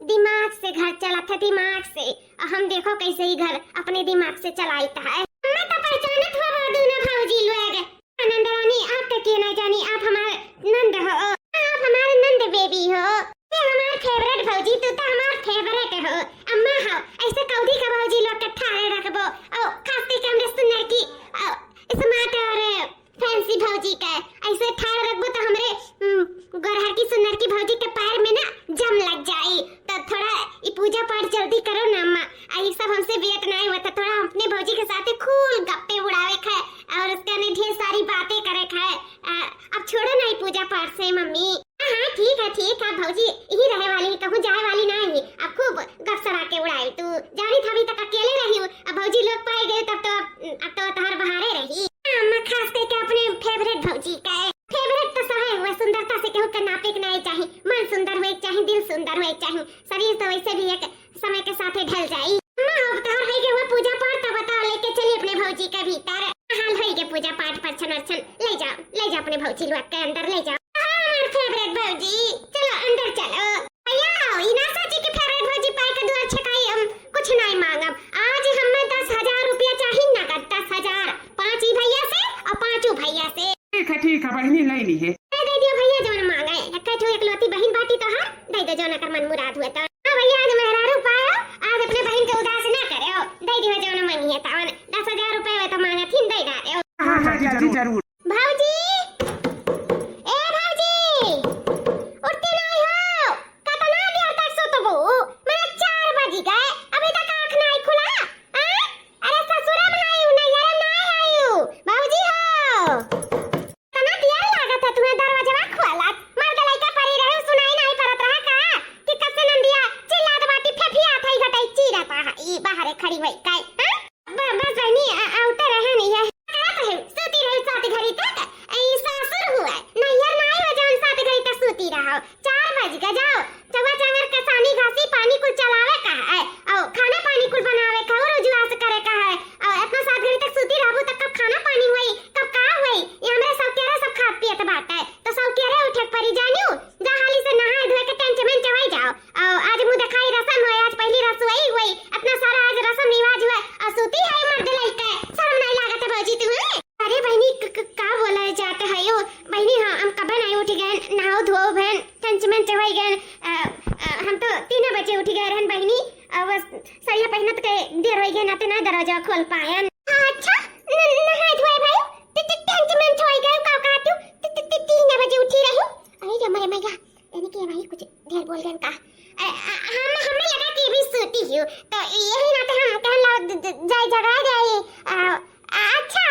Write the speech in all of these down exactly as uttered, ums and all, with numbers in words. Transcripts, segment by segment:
दिमाग से घर चलत है, दिमाग से। और हम देखो कैसे ही घर अपने दिमाग से चलाइत है। हमें तो पहचानत हुआ बा दोनों भौजी लोग। नंद रानी, आप तो के ना जानी, आप हमार नंद हो, आप हमार नंद बेबी हो। ये हमार फेवरेट भौजी, तू तो हमार फेवरेट हो। अम्मा हो, ऐसे कौदी का भौजी लोग के ठाड़े रखबो। और खास करके हमरे सुनर की, अ, स्मार्ट और फैंसी भौजी के ऐसे ठाड़ रखबो तो हमरे, उम, गोरहर की सुनर की भौजी के पैर में ना जम लग जाई। तो थोड़ा ई पूजा पाठ जल्दी करो ना अम्मा। आ, ई सब हमसे बेट नाई हुआ था, थोड़ा अपने भौजी के साथे खूब गप्पे उड़ावे के है और उसके ने ढेर सारी बातें करे के है। आ, अब छोड़ो ना ई पूजा पाठ से मम्मी। हाँ, हाँ, ठीक है, ठीक है भौजी, यही रहे वाली, कहूँ जाए वाली ना ही। अब खूब गप सड़ा के उड़ाई तू, जानी था अभी तक अकेले रही हूँ, अब भौजी लोग पाए गए तब तो, अब तो तहर बहारे रही। हाँ, अम्मा, खास करके अपने फेवरेट भौजी का है। फेवरेट तो सब है, वह सुंदरता से केहू के नापे के नहीं चाही। मन सुंदर हुए के चाही, दिल सुंदर हुए के चाही, शरीर तो वैसे भी एक समय के साथे ढल जाई। अम्मा, अब तोहर होई गए हुआ पूजा पाठ, तब बताओ, लेके चली अपने भौजी के भीतर। हाल होई गए पूजा पाठ, परछन अरछन, ले जाओ, ले जाओ अपने भौजी लोग के अंदर ले जाओ। हाँ, हमार फेवरेट भौजी, चलो अंदर चलो। भैया, ई ना सोची कि फेवरेट भौजी पाए के दुआर छकाई, हम कुछ नहीं मांगब। आज हमें दस हजार रुपया चाही नगद, दस हजार, पाँच ई भैया से और पाँचों भैया से। ठीक है, ठीक है बहिनी, ले ली है। दे, दे दियो भैया, जौन मांगे। एक ठो एकलौती बहिन बाटी तोहार, दे दे जौन एकर मन मुराद हुए तो। हाँ भैया, आज मेहरारू पायो, आज अपने बहिन के उदास ना करे हो, दे दियो जौन मांगी है तवन। दस हजार रुपये हुए तो मांगत ही, दे डारे हो। हाँ, हाँ, जी, जरूर। भौजी, ए भौजी, उठती नहीं हो? कतना देर तक सुतबू? मने चार बज गए, अभी तक आँख नहीं खुला? हाँ? अरे ससुरा में आयु, नैहरे ना आयु, भौजी हो। कतना देर लागत है तुम्हें दरवाजवा खोलत? मर्द लइका परी रहे, सुनाई नहीं पड़त रहा का? कि कब से नंदिया चिल्लात बाटी, फेफियात है, घटाई चीरत है, ई बाहरे खड़ी होई काई, हाँ? ब-, बस बहिनी, आ, आवते रहे नहीं है। करत रहे, सूती रहे सात घड़ी तक, ई सासुर हुआ, नैहर ना आयो जौन सात घड़ी तक सूती रहो। चार बज के जाओ, चौवा चांगर के सानी घासी पानी कुल चलावे का है, और खाना पानी कुल बनावे का, और उजवास करे का है, और इतना सात घड़ी तक सूती रहबू तो कब खाना पानी हुई, कब का हुई? ये हमरे सब केरे सब खात पियत बाटे, तो सब केरे उठे के परी जानियो, जा हाली से नहाए धोए के टेंच में चवाई जाओ। और आज मुँह देखाई रसम होए, आज पहली रसोई हुई, इतना सारा आज रसम रिवाज हुआ, और सूती है मर्द लइके, शर्म नहीं लागत है भौजी तुम्हें? अरे बहिनी, क-, क-, का बोला जात है यो? बहिनी, हाँ, हम कबे नहीं उठ गए, नहाओ धो भैन, टंच मंच हो गए, अ, अ, हम तो तीन बजे उठ गए रहन बहिनी, और बस सरिया पहनत के देर हो गए, नाते ना दरवाजा खोल पाए। हाँ, अच्छा, न-, नहाए धोए भाई, ट-, ट-, टंच मंच हो गए, का कहती हूँ, ट-, ट-, ट-, तीन बजे उठी रही। अरे रे मरे मैया, यानी कि वही कुछ ढेर बोल गए का? अ, अ, हम, हमें लगा कि अभी सूती हूँ, तो यही नाते हम कहन लाओ, ज-, ज-, जाए जगा जाए। अ, अ, अच्छा,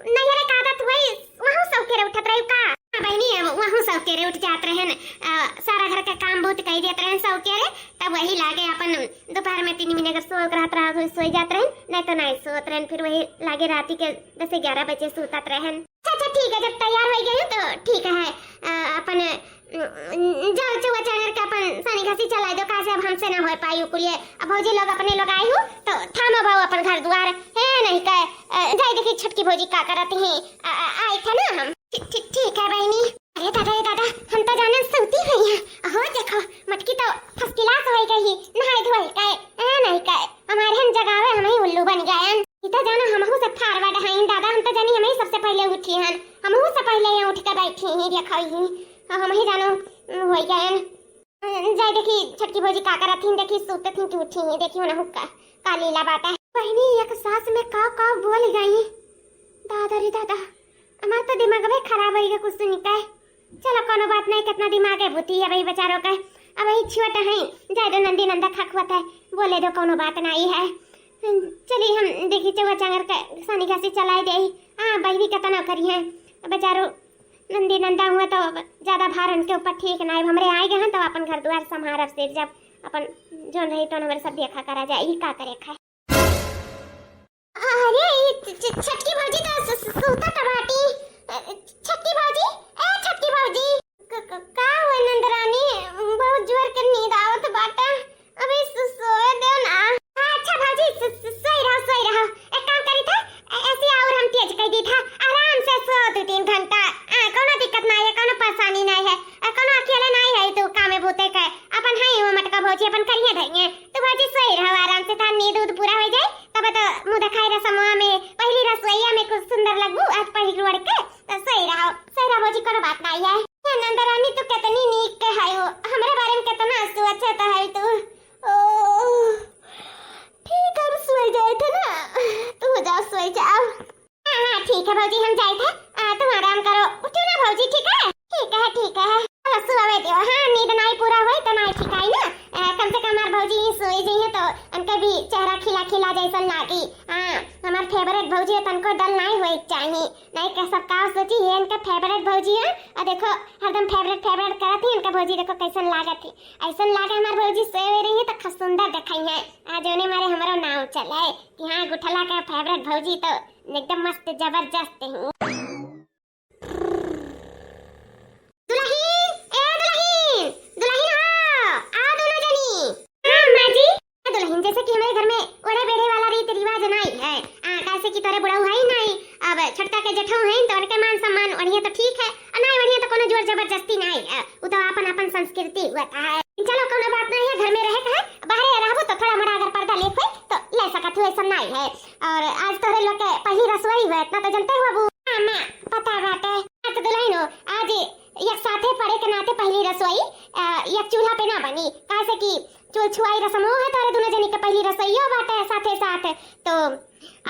नैहरे का आदत हुई, वहू सब के उठत रही का? हाँ बहिनी, वहू सब के उठ जात रहन, अ, सारा घर का काम बहुत कही देत रहन सब के, तब वही लागे अपन दोपहर में तीन मिनट अगर सो रहत रहा तो सोई जात रहन, नहीं तो नहीं सोत रहन, फिर वही लागे राती के दस ग्यारह बजे सूतत रहन। अच्छा, अच्छा, ठीक है, जब तैयार हो गई हो तो ठीक है। अ, अपन, अम, जाओ चौवा चांगर के अपन सानी घासी चला दो, काहे से अब हमसे ना हो पाई उ कुलिए। अब भौजी लोग अपने लोग आई हो तो थामा भाव अपन घर दुआर है नहीं कहे। अ, जाए देखी छोटकी भौजी का करत ही, अ, अ, आई था ना हम। ठी-, ठी-, ठीक है बहिनी। अरे दादा, ए दादा, हम तो जाने सूती हुई हैं। अहो देखो, मटकी तो first class हो गई, नहाए धोए के, ए नहीं के, हमारे हम जगावे, हम ही उल्लू बन गए। ई तो जानो हमहू से forward हैं दादा, हम तो जानी हम ही सबसे पहले उठी हैं, हमहू से पहले यहाँ उठ के बैठी ही, देखो ही, और हम ही जानो, उम, हो गए। जाए देखी छोटकी भौजी का करत ही, देखी सूतत ही कि उठी ही, देखी उन्हें हुक्का का लीला बाटा है। बहिनी एक सांस में का का बोल गई, दादा रे दादा, हमार तो दिमागवे खराब होई गए कुछ सुन के। चलो कोनो बात नहीं, कितना दिमाग है बुद्धि है भाई बेचारों का। अब वही छोट है, जाए दो नंदी नंदा खखवत है, बोले दो कोनो बात नहीं है। चलिए हम देखी चौवा चांगर के सानी घासी चलाए दे। हाँ बहिनी कितना करी है, अब बेचारो नंदी नंदा हुआ तो ज्यादा भार उनके ऊपर ठीक ना है। हमरे आए गए हैं तो अपन घर द्वार संभारब से जब अपन जोन रही तो हमारे सब देखा करा जाए, ई का करे खाए। अरे, ई छ-, छ-, छटकी भौजी तो सु-, सु-, सूतत बाटी। अ, छटकी भौजी, ए छटकी भौजी। क-, क-, का हुआ नंदरानी? बहुत जोर के नींद आवत बाटे। अबे सु-, सोए दे ना। अच्छा भौजी, सु-, सु-, सोई रहो, सोई रहो। एक काम करी था, ए-, ऐसे और हम तेज कर दी था। आराम से सो दो तीन घंटा। आ, कोनो दिक्कत ना है, कोनो परेशानी ना है। आ, कोनो अकेले ना है तू कामे बूते के। अपन है वो मटका भौजी, अपन धइये, धइये। तू भौजी सोई रहो आराम से, तार नींद उद पूरा होइ जाए, तब तो मुँह देखाई रसमवा में, पहिली रसोइया में कुछ सुंदर लगबू, आज पहिर ओढ़ के, तो सोई रहो, सोई रहो भौजी, कोनो बात नाहीं है। ए नंद रानी, तू कितनी नीक के हयो, हमरे बारे में कितना सोचत है तू। ओ, ठीक, हम सोई जाए थे ना, तू जाओ, सोई जाओ। हाँ, हाँ, ठीक है भौजी, हम जाइत है। आ, तुम आराम करो, उठो ना भौजी, ठीक है? ठीक है, ठीक है। चलो, सुआवे दियो। हाँ, नींद नाहीं पूरा होई तो नाहीं ठीक आई ना। आ, कम से कम हमार भौजी ही सोई जइहैं तो उनके भी चेहरा खिला खिला जैसन लागी। हाँ, हमार favourite भौजी है, तनको dull नाहीं होए के चाही। नाहीं के सब का सोची, ये इनके favourite भौजी है। और देखो, हरदम favourite favourite करत ही, इनका भौजी देखो कैसन लागत ही। ऐसन लागे हमार भौजी सोए रही है तो खूब सुंदर देखाई है। आज उन्हें मारे हमारो नाम चले कि हाँ, गुठला का favourite भौजी तो एकदम मस्त जबरदस्त हूँ। दुलहिन, ए दुलहिन, दुलहिन हो, आओ दोनों जनी। हाँ, अम्मा जी। ए दुलहिन, जैसे कि हमरे घर में ओढ़े बेढ़े वाला रीत रिवाज नाहीं है, आ, कैसे कि तोरे बुढ़ऊ है ही नाहीं, अब छोटका के जेठऊ है तो उनके मान सम्मान ओढ़िए तो ठीक है, और नाहीं ओढ़िए तो कोनो जोर जबरदस्ती नाहीं है, वो तो अपन अपन संस्कृति होत है। चलो, कोनो बात नाहीं है, घर में रहे के है, बाहरे रहबो तो थोड़ा मोड़ा अगर पर्दा लेके होई तो ले सकत हो, ऐसा नाहीं है। और आज तोहरे लोग के पहिली रसोई हुए, इतना तो जनते हो अबू। हाँ, माँ, पता बाटे। हाँ, तो दुलहिन हो, आज एक साथे पड़े के नाते पहिली रसोई, अ, एक चूल्हा पे ना बनी, काहे से कि चूल छुआई रसमो है, तोहरे दोनों जनी के पहिली रसोइयो बाटे साथे साथ। तो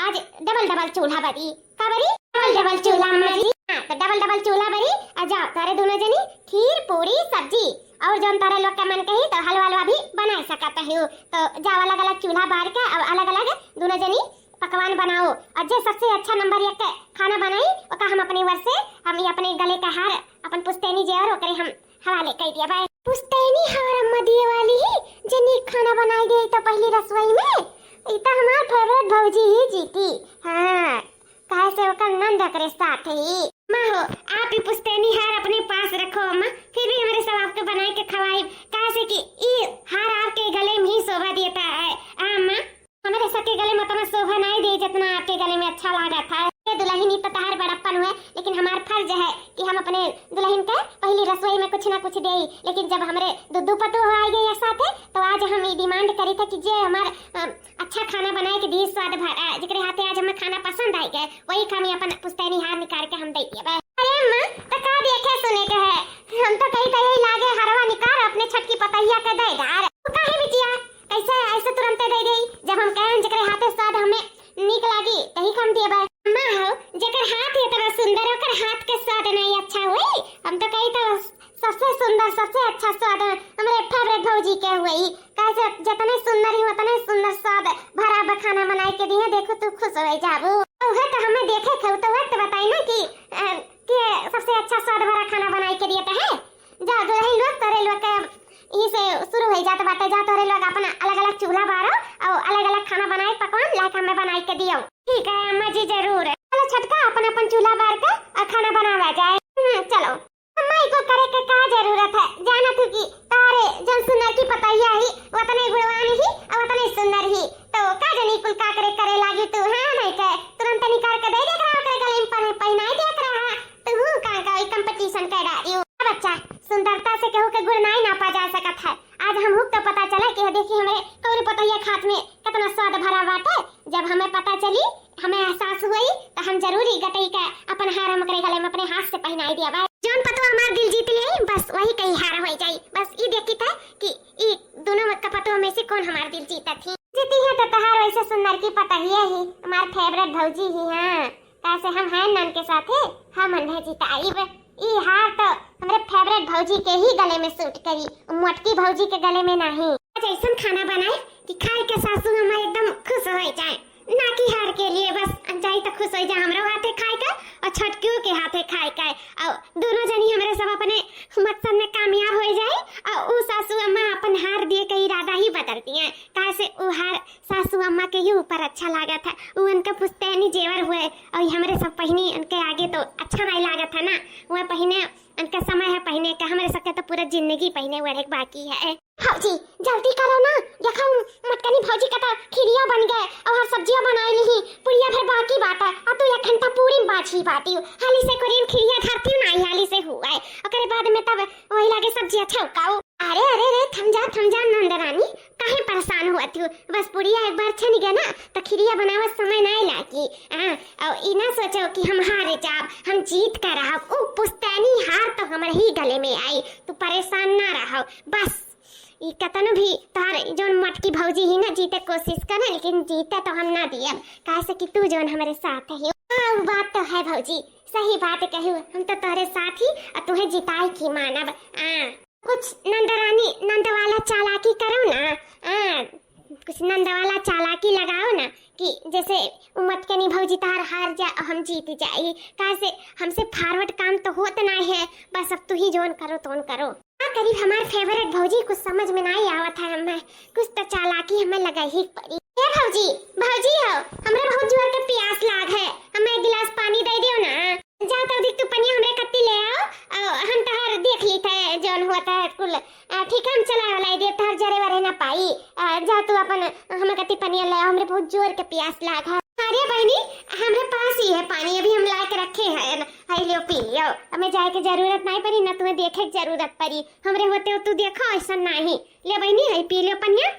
आज double double चूल्हा बरी। का बरी? Double double चूल्हा, अम्मा जी। हाँ, तो double double चूल्हा बरी। आ जाओ, तोहरे दोनों जनी खीर, पूरी, सब्जी और जौन तोहरे लोग के मन कही तो हलवा हलवा भी बनाए सकत हो। तो जाओ, अलग अलग चूल्हा बार के और अलग अलग दोनों जनी पकवान बनाओ, और जे सबसे अच्छा नंबर एक के खाना बनाई, ओका हम अपने ओर से, हम ये अपने गले का हार, अपन पुश्तैनी जेवर ओकरे हम हवाले कर दिया भाई। पुश्तैनी हार अम्मा दिए वाली ही, जे नीक खाना बनाई दे तो पहिली रसोई में, ई तो हमार favourite भौजी ही जीती। हाँ, काहे से ओकर नंद ओकरे साथ ही। माँ हो, आप ही पुश्तैनी हार अपने पास रखो अम्मा, फिर भी हमरे सब आपके बनाए के खवाई, काहे से कि ई हार आपके गले में ही शोभा देता है। आ अम्मा, हमरे सबके गले में उतना शोभा नाहीं दे जितना आपके गले में अच्छा लागत है। ए दुलहिन, ई तो तहार बड़प्पन हुए, लेकिन हमार फर्ज है कि हम अपने दुलहिन के पहिली रसोई में कुछ ना कुछ देई। लेकिन जब हमरे दू दू पतोह आ गए एक साथे, तो आज हम ई demand करी थे कि जे हमार, अ, अच्छा खाना बनाए के दी, स्वाद भरा, जेकरे हाथे आज हमें खाना पसंद आई गए, वही का हम अपन पुश्तैनी हार निकाल के हम दे दिए। अरे अम्मा, तो का देखे सुने के है? हम तो कही तो यही लागे हरवा निकाल अपने छोटकी पतहिया के दे डार। तू काहे बिटिया? कैसे ऐसे तुरंते दे देई? जब हम कहेन जेकरे हाथे स्वाद हमें नीक लागी, तही का हम दिए बा। अम्मा हो, जेकर हाथ इतना सुंदर, ओकर हाथ के स्वाद नहीं अच्छा होई? हम तो कही तो सबसे सुंदर, सबसे अच्छा स्वाद हमरे favourite भौजी के होई। काहे से जतने सुंदर ही, उतने सुंदर स्वाद भरा ब-, खाना बनाए के दिए, देखो तू खुश हो जाबू। तो उहे तो हमें देखे थे, तो उहे तो बताई ना कि, अ, के सबसे अच्छा स्वाद भरा खाना बनाए के दिए तो है। जा दुलहिन लोग, तोरे लोग के यही से शुरू हो जात बाटे। जा तोरे लोग अपना अलग-अलग चूल्हा बारो और अलग-अलग खाना बनाए, पकवान लाके हमें बनाए के दियो। ठीक है अम्मा जी, जरूर। चलो छोटका, अपन अपन चूल्हा बार के और खाना बनावा जाए। हम्म, चलो। अम्मा, इको करे के का जरूरत है? जाना तू कि तारे जन सुनर की पतैया ही, वतने गुणवान ही और वतने सुंदर ही। तो का जनी कुल का करे, करे लागी तू, हाँ? नहीं के तुरंत निकाल के दे देख रहा, ओकरे गले में पहन-, पहनाई देख रहा। तू हूँ का, का ई competition कर डारी हो? बच्चा, सुंदरता से केहू के गुण नाई नापा जा सकत है। आज हमहू के तो पता चला कि देखी हमरे कौन पतैया के हाथ में कितना स्वाद भरा बाटे। जब हमें पता चली, हमें एहसास हुई, तो हम जरूर ई गटई के अपन हार हम ओकरे गले में अपने हाथ से पहनाई दिया बा। जौन पतवा हमार दिल जीत ले, बस वही कहीं हार हो जाई। बस ई देखी था कि ई दोनों में का पतवा में से कौन हमार दिल जीता थी। जीती है तो तहार वैसे सुंदर की पतहिया ही, हमार favourite भौजी ही। हाँ, कैसे हम हैं नन के साथे, हम उन्हें जिताइब। ई हार तो हमरे favourite भौजी के ही गले में suit करी, मोटकी भौजी के गले में नहीं। आज ऐसन खाना बनाए कि खाए के सासू अम्मा एकदम खुश हो जाए। ना कि हार के लिए बस जाई तो खुश हो जाए हमरो हाथे खाए के और छोटकियों के हाथे खाए के, और दोनों जनी हमरे सब अपने मकसद में कामयाब हो जाए, और उ सासू अम्मा अपन हार दिए के इरादा ही बदल दिए, काहे से उ हार सासू अम्मा के ही ऊपर अच्छा लागत है। उ उनका पुश्तैनी जेवर हुए और हमरे सब पहिनी उनके आगे तो अच्छा नहीं लागत है ना। वह पहिने उनका समय है पहिने का, हमरे सबके तो पूरा जिंदगी पहिने ओढ़े के बाकी है। भौजी, जल्दी करो ना, देखो मोटकनी भौजी का तो खीरिया बन गए और हर सब्जियां बनाई ली, पुड़िया भर बाकी बात है, और तू एक घंटा पूरी में बाझी बाटी हो। हाली से कोरियन खीरिया धरती ना आई, हाली से हुआ है, ओकरे बाद में तब वही लागे सब्जियां छौकाऊ। अरे, अरे, अरे, थम जा, थम जा, नंद रानी, का बस पुड़िया एक बार छन गया ना, तो खिरिया बनावत समय नाहीं लागी। हाँ, और ई ना सोचो कि हम हार जाब, हम जीत कर रहब। उ पुश्तैनी हार तो हमरे ही गले में आई, तू परेशान ना रहो। बस, ई कतनो भी तोहार जौन मोटकी भौजी ही ना जीते कोशिश करे, लेकिन जीते तो हम ना दियब, काहे से कि तू जौन हमरे साथ ही। हाँ, उ बात तो है भौजी, सही बात कहू, हम तो तोहरे साथ ही और तुहे जिताए की मानब। आ, कुछ नंदरानी नंद वाला चालाकी करो ना। आ, कुछ नंद वाला चालाकी लगाओ ना कि जैसे उ मोटकनी भौजी तोहार हार जा और हम जीत जाई, काहे से हमसे forward काम तो होत ना है। बस अब तू ही जौन करो तौन करो। का करी हमार favourite भौजी, कुछ समझ में नाहीं आवत है हमें, कुछ तो चालाकी हमें लगाई ही पड़ी। ए भौजी, भौजी हो, हमरे बहुत जोर के प्यास लाग है, हमें एक गिलास पानी दे दियो ना। जा तो देख तू पनिया हमरे कत्ती ले आओ, अ, हम तोहार देख ली थे जौन होत है कुल। अ, ठीक है, हम चला वाला दे तोहार जरे वरे ना पाई। अ, जा तू अपन हमें कत्ती पनिया ले आओ, हमरे बहुत जोर के प्यास लाग है। अरे बहनी, हमरे पास ही है पानी, अभी हम ला के रखे हैं। हई लियो, पी लियो। हमें जाए के जरूरत नाहीं पड़ी, ना तुम्हें देखे के जरूरत पड़ी। हमरे होते हो तू देखो, ऐसा नाहीं। ले बहनी, हई पी लियो पनिया।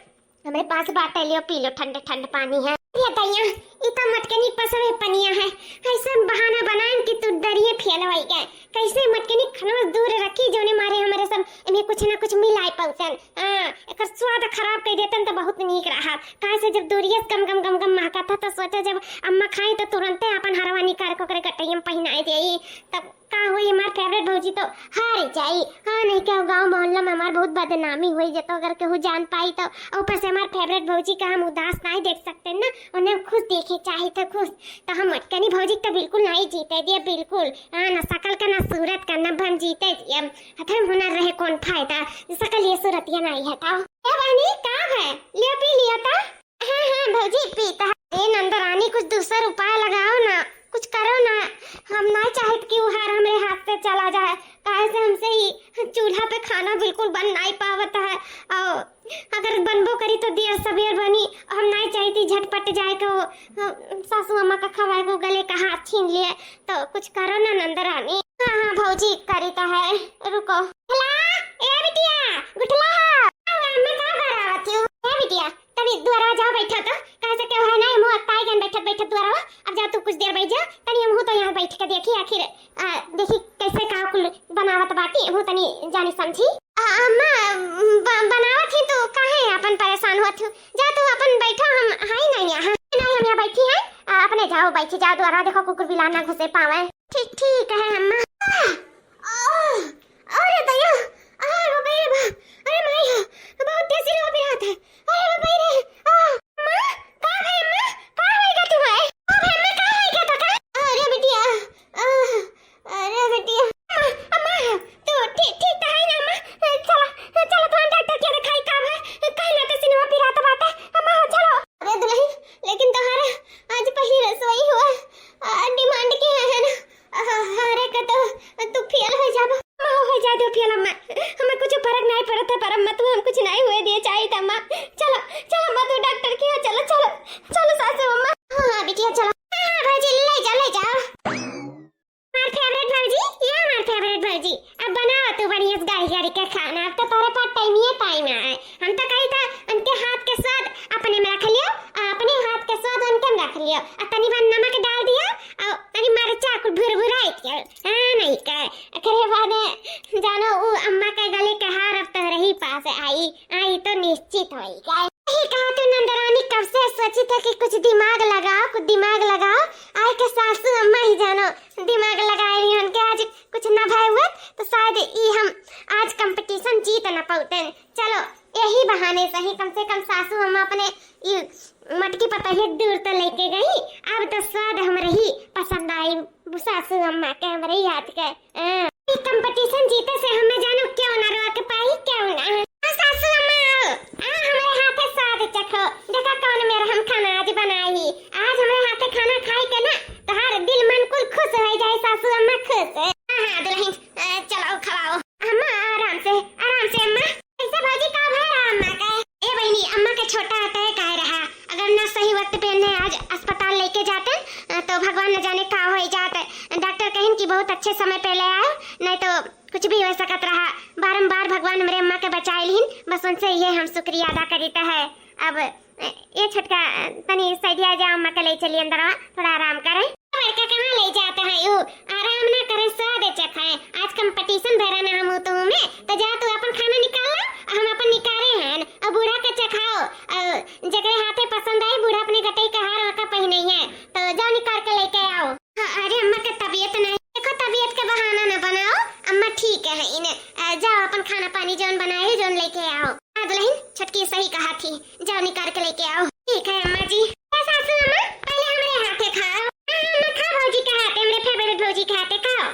हमरे पास बाटे, लियो, पी लियो, ठंड ठंड पानी है। ये दैया, ई तो मटकनी पसवे पनिया है। ऐसा बहाना बनाएन कि तू डरिए फेल होई गए। कैसे मटकनी खनवा दूर रखी, जोने मारे हमरे सब इन्हें कुछ ना कुछ मिलाए पौतन। हाँ, एकर स्वाद खराब कर देतन तो बहुत नीक रहा। काहे से जब दूरिये से गम गम गम गम महकत है, तो सोचे जब अम्मा खाई तो तुरंते अपन हरवा निकाल के ओकरे गटैया में पहिनाए देई। तब का होई, हमार favourite भौजी तो हार जाई। हाँ, नहीं क्या गाँव मोहल्ला में हमार बहुत बदनामी होई, जब तो अगर केहू जान पाई तो। ऊपर से हमार favourite भौजी का हम उदास नहीं देख सकते ना, उन्हें खुश देखे चाहिए थे, खुश। तो हम मटकनी भौजी का बिल्कुल नहीं जीते दिए, बिल्कुल। हाँ, ना शकल का, ना सूरत का, ना हम जीते दिए। हथर हुनर रहे कौन फायदा, शकल ये सूरत ये नहीं हटाओ। ए बहनी, का है? लियो, पी लियो ता। हाँ, हाँ, भौजी, पीता है। ए नंदरानी, कुछ दूसर उपाय लगाओ ना, कुछ करो ना। हम ना चाहत कि उ हार हमरे हाथ से चला जाए, काहे से हमसे ही चूल्हा पे खाना बिल्कुल बन नहीं पावत है। और अगर बनबो करी तो देर सबेर बनी। हम नहीं चाहती झटपट जाए के वो, अ, सासू अम्मा का खवाए को गले का हाथ छीन लिए। तो कुछ करो ना नंदरानी। हाँ, हाँ, भौजी, करी तो है, रुको। गुठला, ए बिटिया, गुठला हो। अरे अम्मा, का करावत हो? ए बिटिया, तनी दुआरा जाओ, बैठा तो। कहाँ से क्यों है ना, मुँह अकताई गन बैठत बैठत दुआरा। अब जाओ तू कुछ देर बैठ जा, तनी हमहू तो यहाँ बैठ के देखी, आखिर, आ, देखी कैसे का कुल बनावत बाटी, हमहू तनी जानी समझी। आ, अम्मा, ब-, बनावत ही तो काहे अपन परेशान होत हो? जा तू अपन बैठा, हम हाई नहीं यहाँ। नहीं, हम यहाँ बैठी हैं, आ, अपने जाओ, बैठी जाओ दुआरा, देखो कुकुर बिलार ना घुसे पावे। ठीक, ठीक है अम्मा। आह! आह! अरे दया! अरे बाप रे बाप! अरे माई हो! बहुत तेज से रो पिरात है। अरे बाप रे! आह! अम्मा, का भाई अम्मा? का होइगा तू है? का भाई अम्मा, का होइगा तो का? अरे बिटिया! आह! अरे बिटिया! अम्मा, अम्मा, तू ठीक, ठीक तो है ना अम्मा? चला, चला तो डॉक्टर के दिखाई का है? काहे ना तो सिनवा पिरात बाटे? अम्मा, चलो। अरे दुल्हन, लेकिन तोहरा आज पहली रसोई हुआ, आ, demand के है ना? अ, अरे का तो तू फेल हो जाबो। अम्मा, हो जाए दो फेल अम्मा, हमें कुछ फर्क नहीं पड़ता, पर अम्मा तू हम कुछ नहीं हुए दिए चाहिए था अम्मा। चलो, चलो अम्मा, तू डॉक्टर के यहाँ चलो, चलो, चलो सासू अम्मा। हाँ, हाँ, बिटिया चलो। हाँ, हाँ, भौजी, ले जा, ले जा। हमार favourite भौजी, ये हमार favourite भौजी। अब बनाओ तू बढ़िया से गाड़ी गाड़ी के खाना, अब तो तोरे पास time ही time है। हम तो कही था उनके हाथ के स्वाद अपने में रख लियो, आ अपने हाथ के स्वाद उनके में रख लियो, आ तनी भर नमक डाल दियो, आ तनी मरचा कुल भुरभुराई दियो। हाँ, नहीं का, एकरे बाद जानो उ अम्मा के गले के हार अब तोहरे ही पास आई, आई तो निश्चित होई गए। यही कहा तू नंदरानी, कब से सोची था कि कुछ दिमाग लगाओ, कुछ दिमाग लगाओ। आए के सासू अम्मा ही जानो दिमाग लगाए रही उनके, आज कुछ ना भय हुआ तो शायद ई हम आज competition जीत न पाउते। चलो, यही बहाने सही, कम से कम सासू अम्मा अपने ई मटकी पतोहिया दूर तो लेके गई। अब तो स्वाद हमरे ही पसंद आई सासू अम्मा के, हमरे ही हाथ के। हाँ, ई competition जीते से हमें जानो क्यों ना रोक पाई, क्यों ना। हाँ, सासू अम्मा आओ, आ हमरे हाथे स्वाद चखो, देखा कौन मेर हम खाना आज बनाई। आज हमरे हाथे खाना खाई के ना तोहार दिल मन कुल खुश हो जाए सासू अम्मा, खुश। हाँ, हाँ, दुल्हन, अ, चलो खवाओ। अम्मा, आराम से, आराम से अम्मा। कैसे भौजी, का भय रहा अम्मा के? ए बहनी, अम्मा के छोटा attack आए रहा। अगर ना सही वक्त पे इन्हें आज अस्पताल लेके जाते, अ, तो भगवान न जाने का हो जाते। डॉक्टर कहिन कि बहुत अच्छे समय पे ले आए, नहीं तो कुछ भी हो सकत रहा। बारंबार भगवान हमरे अम्मा के बचाए लिहिन, बस उनसे ये हम शुक्रिया अदा करीत है। अब, ए, ए छोटका, तनी side आ जा, अम्मा के ले चली अंदरवा, थोड़ा आराम करे। बड़का कहाँ ले जात है यू? आराम ना करे, स्वाद चखे। आज competition भरा ना हम तू में, तो जा तू अपन खाना निकाल ला, हम अपन निकाले हैं। अब बूढ़ा के चखाओ, अ, जेकरे हाथे पसंद आई, बूढ़ा अपने गटई के हार ओका पहिनई है, तो जाओ निकाल के लेके आओ। हाँ, अरे अम्मा के तबीयत नहीं, देखो तबीयत के बहाना ना बनाओ, अम्मा ठीक है इन्हें, अ, जाओ अपन खाना पानी जौन बनाए हो, जौन लेके आओ। हाँ दुलहिन, छोटकी सही कहा थी, जाओ निकाल के लेके आओ। ठीक है अम्मा जी। ए सासू अम्मा, पहले हमरे हाथे खाओ। हाँ, हाँ, अम्मा, खा भौजी के हाथे, हमरे favourite भौजी के हाथे खाओ।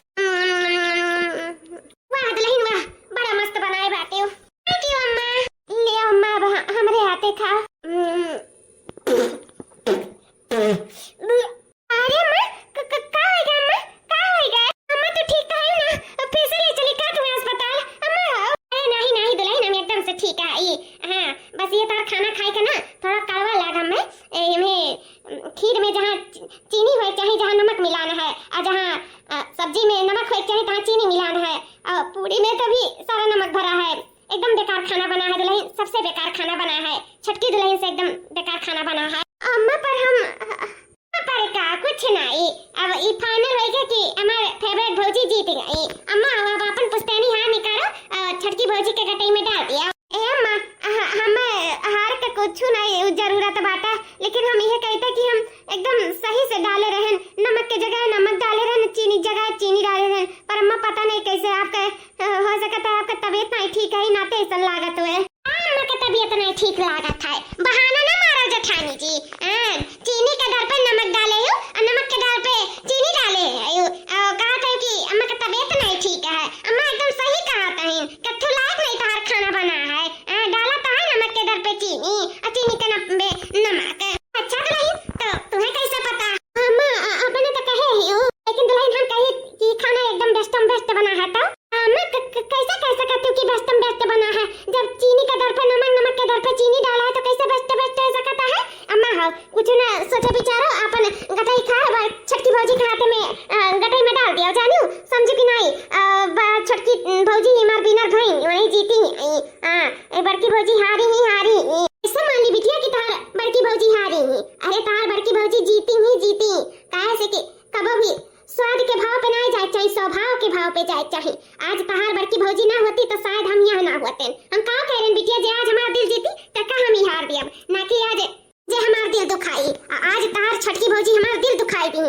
वाह दुलहिन वाह, बड़ा मस्त बनाए बाटे हो। Thank you अम्मा। ले अम्मा, अब ह-, हमरे हाथे खाओ। अरे अम्मा, क-, क-, का होइगा अम्मा? का होइगा? अम्मा, तू ठीक तो है ना? अब फिर से ले चली का तुम्हें अस्पताल? अम्मा, हो। अरे नहीं, नहीं दुलहिन, हम एकदम से ठीक है। ई, हाँ, बस ये तार खाना खाए के ना थोड़ा कड़वा लाग हमें। ए, हमें, उम, खीर में जहाँ ची-, चीनी होए के चाही, जहाँ नमक मिलान है, और जहाँ, अ, सब्जी में नमक होए के चाही, तहाँ चीनी मिलान है, और पूरी में तो भी सारा नमक भरा है। एकदम बेकार खाना बना है दुलहिन, सबसे बेकार खाना बना है। छोटकी दुलहिन से एकदम बेकार खाना बना है। अम्मा, पर हम, अम्मा, पर का, कुछ नहीं। अब ई final होइ गया कि हमार favourite भौजी जीत गई। अम्मा, अब आप अपन पुश्तैनी हार निकालो, अ, छोटकी भौजी के गटई में डाल दिया। ए अम्मा, ह-, हम हार के कुछ नहीं जरूरत बाटा, लेकिन हम यह कहते कि हम एकदम सही से डाले रहन, नमक के जगह नमक डाले रहन, चीनी के जगह चीनी डाले रहन, पर अम्मा पता नहीं कैसे आपके, अ, हो सकता है आपका तबीयत नहीं ठीक है, नाते ऐसा लागत हुए। अम्मा के तबीयत नहीं ठीक लागत है, बहाना ना मारो जेठानी जी। हाँ, चीनी के दर पे नमक डाले हो और नमक के दर पे चीनी डाले हो। अ, कहा था कि अम्मा के तबीयत नहीं ठीक है, अम्मा एकदम सही कहा था, कत्थू लायक नहीं तहार खाना बना है। हाँ, डाला तो है नमक के दर पे चीनी और चीनी के नम-, पे नमक। अच्छा दुलहिन, तो तुम्हें कैसे पता? अम्मा, अ, अपने तो कहे ही हो, लेकिन दुलहिन हम कहे कि खाना एकदम best of best बना है तो। अम्मा, क-, क-, कैसे कह सकत हो कि best of best बना है? जब चीनी के दर पे नमक, नमक के दर पे चीनी डाला है तो कैसे best of best हो सकता है? अम्मा हो, कुछ ना सोचो विचारो, अपन गटई खा, छोटकी भौजी के हाथे में, अ, गटई में डाल दिया, जानियो, समझो कि नहीं? अ, ब-, छोटकी, अ, भौजी हमार winner भई, वही जीती, अ, हाँ, ए बड़की भौजी हारी ही हारी। ऐसे मान ली बिटिया कि तहार बड़की भौजी हारी ही। अरे तहार बड़की भौजी जीती ही जीती। काहे से कि कबो भी स्वाद के भाव पे ना जाए चाही, स्वभाव के भाव पे जाए चाही। आज तहार बड़की भौजी ना होती तो शायद हम यहाँ ना होते। हम का कह रहे बिटिया, जे आज हमार दिल जीती तो का हम ही हार दियब, ना कि आज जे हमार दिल दुखाई। आ-, आज तहार छोटकी भौजी हमार दिल दुखाई दी।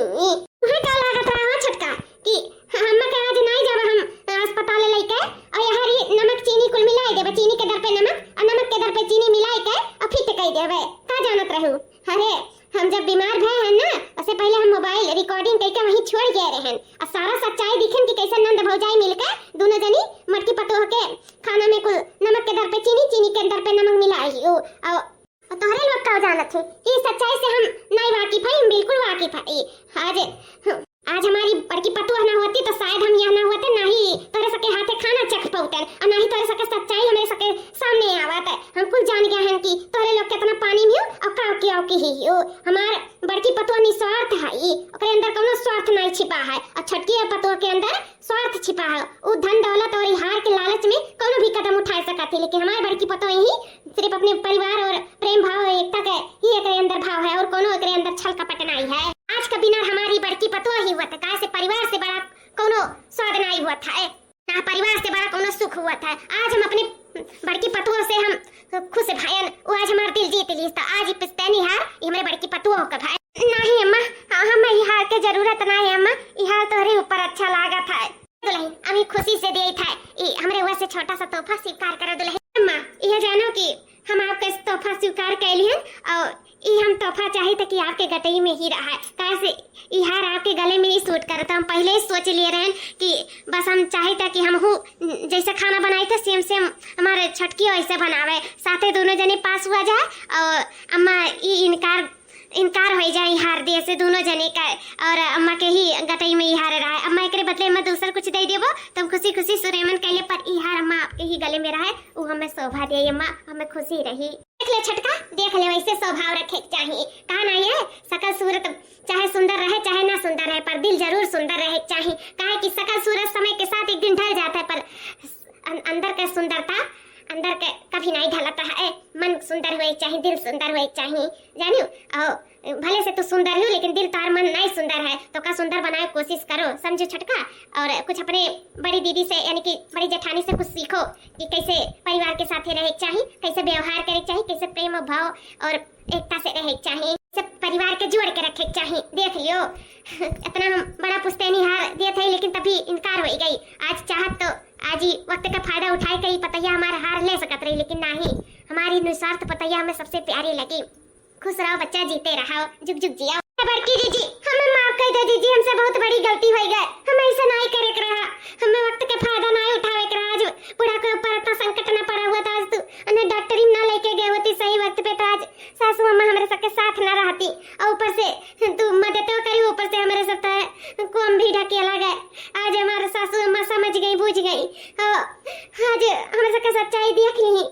तुम्हें का लागत रहा हो छोटका कि हम के आज नहीं जाब हम अस्पताल लेके, और यहाँ री नमक चीनी कुल मिलाई देबे, चीनी के दर पे नमक और नमक के दर पे चीनी मिलाई के और फिट कई देबे। का जानत रहू? अरे हम जब बीमार भए हैं ना, उससे पहले हम mobile recording करके वहीं छोड़ गए रहन और सारा सच्चाई दिखन कि कैसे नंद भौजाई मिलके दोनों जनी मटकी पतोह के खाना में कुल नमक के दर पे चीनी, चीनी के दर पे नमक मिलाई हो। और और तोहरे लोग का जानत है, ई सच्चाई से हम नहीं वाकिफ है, हम बिल्कुल वाकिफ है। ई आज, आज हमारी बड़की पतोह ना होती तो शायद हम यहाँ ना होते, ना ही तोहरे सबके हाथे खाना चख पौते, और ना ही तोहरे सबके सच्चाई हमरे सबके सामने आवत। हम कुल जान गया हैं कि तोहरे लोग कितना पानी में हो और काव की, आव की ही हो। हमार बड़की पतोह निस्वार्थ है, ई ओकरे अंदर कौनो स्वार्थ नहीं छिपा है, और छोटकी पतोह के अंदर स्वार्थ छिपा है। उ धन दौलत और हार के लालच में कौनो भी कदम उठा सकत है, लेकिन हमार बड़की पतोह ही सिर्फ अपने परिवार और प्रेम भाव और एकता के ही एकरे अंदर भाव है और कोनो एकरे अंदर छल कपट नाई है। आज का बिना हमारी बड़की पतोह ही हुआ था, काहे से परिवार से बड़ा कोनो स्वाद नाई हुआ था, ए, ना परिवार से बड़ा कोनो सुख हुआ था। आज हम अपने बड़की पतोह से हम खुश भयन, वो आज हमार दिल जीत ली, तो आज ई पुश्तैनी हार, ई हमरे बड़की पतोह का भाई। नहीं अम्मा, हाँ, हम ई हार के जरूरत ना है अम्मा, ई हार तोहरे ऊपर अच्छा लागा था। दुलहिन, हम ई खुशी से देत है, ई हमरे ओर से छोटा सा तोहफा स्वीकार करो दुलहिन। अम्मा, यह जानो कि हम आपका तोहफा स्वीकार कैली है और ई हम तोहफा चाहे था कि आपके गटई में ही रहा है, काहे से ई हार आपके गले में नहीं सूट करता। हम पहले ही सोच लिए रहन कि बस हम चाहे था कि हम हूँ जैसे खाना बनाए थे same same हमारे छोटकी वैसे बनावे, साथे दोनों जने पास हुआ जाए और अम्मा ई इनकार इनकार होइ जाए ई हार दिए से दोनों जने का, और अम्मा के ही गटई में ई हार रहा है। अम्मा एकरे बदले अम्मा दूसर कुछ दे देबो, तो हम खुशी खुशी सुरेमन कैले, पर ई हार अम्मा आपके ही गले में रहा है, उ हमें शोभा दिए अम्मा, हमें खुशी रही। देख ले छोटका, देख ले, वैसे स्वभाव रखे के चाहिए। कहा ना ये, सकल सूरत चाहे सुंदर रहे, चाहे ना सुंदर रहे, पर दिल जरूर सुंदर रहे के चाहिए। काहे कि सकल सूरत समय के साथ एक दिन ढल जाता है, पर अन-, अंदर का सुंदरता अंदर के कभी नाहीं ढलत है। मन सुंदर होए चाही, दिल सुंदर होए चाही, जानियो। और भले से तू सुंदर हो, लेकिन दिल तोहार मन नाहीं सुंदर है, तो का सुंदर बनाए कोशिश करो, समझो छोटका। और कुछ अपने बड़ी दीदी से, यानी कि बड़ी जेठानी से कुछ सीखो कि कैसे परिवार के साथे रहे के चाही, कैसे व्यवहार करे के चाही, कैसे प्रेम और भाव और एकता से रहे के चाही, सब परिवार के जोड़ के रखे के चाही। देख लियो, इतना हम बड़ा पुश्तैनी हार देत है, लेकिन तभी इनकार हो गई। आज चाहत तो आज ही वक्त का फायदा उठाए के ई पतैया हमार हार ले सकत रही, लेकिन नाहीं, हमारी निस्वार्थ पतैया हमें सबसे प्यारी लगी। खुश रहो बच्चा, जीते रहो, जुग जुग जियो। बड़की जीजी, हमें माफ कर दो जीजी, हमसे बहुत बड़ी गलती हो गई। हमें ऐसा नाहीं करे के रहा, हमें वक्त के फायदा नाहीं उठावे के रहा। आज बूढ़ा के ऊपर इतना संकट ना पड़ा हुआ था, आज तू उन्हें डॉक्टरी ना लेके गए होती सही वक्त पे, तो आज सासू अम्मा हमरे सबके साथ ना रहती। और ऊपर से तू मदद तो करी, ऊपर से हमरे सब तो को हम भी ढकेला गए। आज हमारे सासू अम्मा समझ गई, बूझ गई। और आज हमरे सबके सच्चाई देख ली।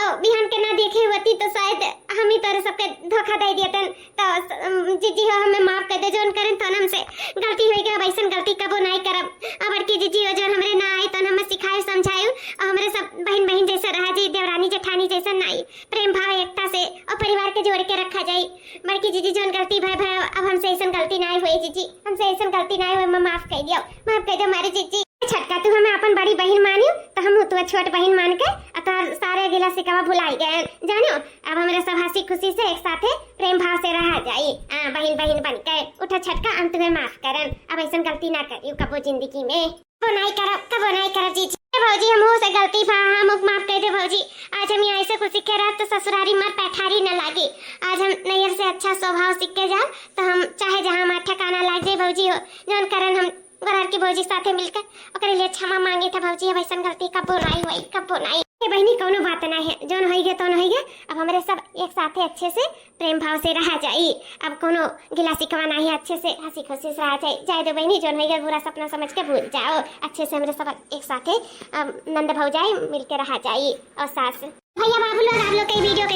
और बिहान के ना देखे होती तो शायद हम ही तोरे सबके धोखा दे देतन। तो, अम, जीजी हो, हमें माफ कर दे, जौन करेन तौन हमसे गलती हो गई। अब ऐसन गलती कबो नाहीं करब। अब बड़की जीजी हो, जौन हमरे ना आए तौन हमें सिखाए समझाए, और हमरे सब बहन बहन जैसे रहा जाई, देवरानी जेठानी जैसे नाहीं। प्रेम भाव एकता से और परिवार के जोड़ के रखा जाई। बड़की जीजी, जौन गलती भय भय, अब हमसे ऐसन गलती नाहीं होए जीजी, हमसे ऐसन गलती नाहीं होए, माफ कर दियो, माफ कर दियो हमारे जीजी। छोटका, तू हमें अपन बड़ी बहन मानियो, तो हम तू छोट बहन मान के, आ तोहार सारे गिला शिकवा भुलाई गए, जानियो। अब हमरे सब हंसी खुशी से एक साथे प्रेम भाव से रहा जाई, आ, बहन बहन बन के। उठा छोटका, हम तुम्हें माफ करन, अब ऐसन गलती ना करियो कबो जिंदगी में। कबो नाहीं करब, कबो नाहीं करब जीजी। ए भौजी, हमहू से गलती भा, हम माफ कर दे भौजी। आज हम यहाँ ऐसे खुशी के रहत तो ससुरारी मार पैठारी न लागी। आज हम नैहर से अच्छा स्वभाव सीख के जाब, तो हम चाहे जहाँ हमार ठिकाना लाग जाए भौजी हो, जौन करन हम गोरहर की भौजी साथे मिलकर ओकरे लिए क्षमा मांगे थे भौजी। अब ऐसन गलती कबो नाहीं होई, कबो नाहीं। ए बहिनी, कौनो बात नाहीं है, जौन होई गए तौन होई गए। अब हमरे सब एक साथे अच्छे से प्रेम भाव से रहा जाई। अब कोनो गिला शिकवा नाहीं, अच्छे से हंसी खुशी से रहा जाई। जाए दो बहिनी, जौन होई गए बुरा सपना समझ के भूल जाओ। अच्छे से हमरे सब एक साथे, अम, नंद भौजाई मिलके रहा जाई। और सास भैया बाबू लोग, आप लोग के वीडियो